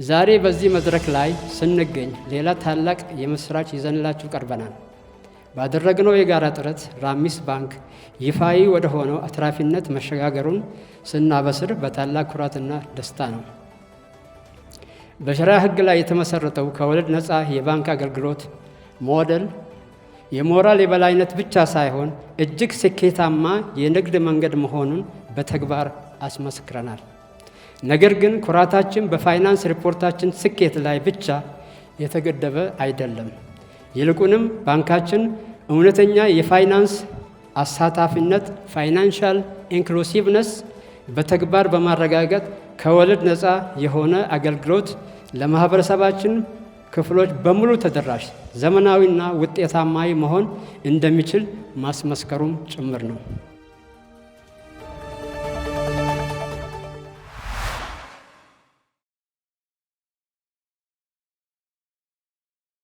ዛሬ በዚህ መድረክ ላይ ስንገኝ ሌላ ታላቅ የምስራች ይዘንላችሁ ቀርበናል። ባደረግነው የጋራ ጥረት ራሚስ ባንክ ይፋዊ ወደ ሆነው አትራፊነት መሸጋገሩን ስናበስር በታላቅ ኩራትና ደስታ ነው። በሸሪዓ ሕግ ላይ የተመሰረተው ከወለድ ነፃ የባንክ አገልግሎት ሞዴል የሞራል የበላይነት ብቻ ሳይሆን እጅግ ስኬታማ የንግድ መንገድ መሆኑን በተግባር አስመስክረናል። ነገር ግን ኩራታችን በፋይናንስ ሪፖርታችን ስኬት ላይ ብቻ የተገደበ አይደለም። ይልቁንም ባንካችን እውነተኛ የፋይናንስ አሳታፊነት financial inclusiveness በተግባር በማረጋገጥ ከወለድ ነፃ የሆነ አገልግሎት ለማህበረሰባችን ክፍሎች በሙሉ ተደራሽ፣ ዘመናዊና ውጤታማ መሆን እንደሚችል ማስመስከሩም ጭምር ነው።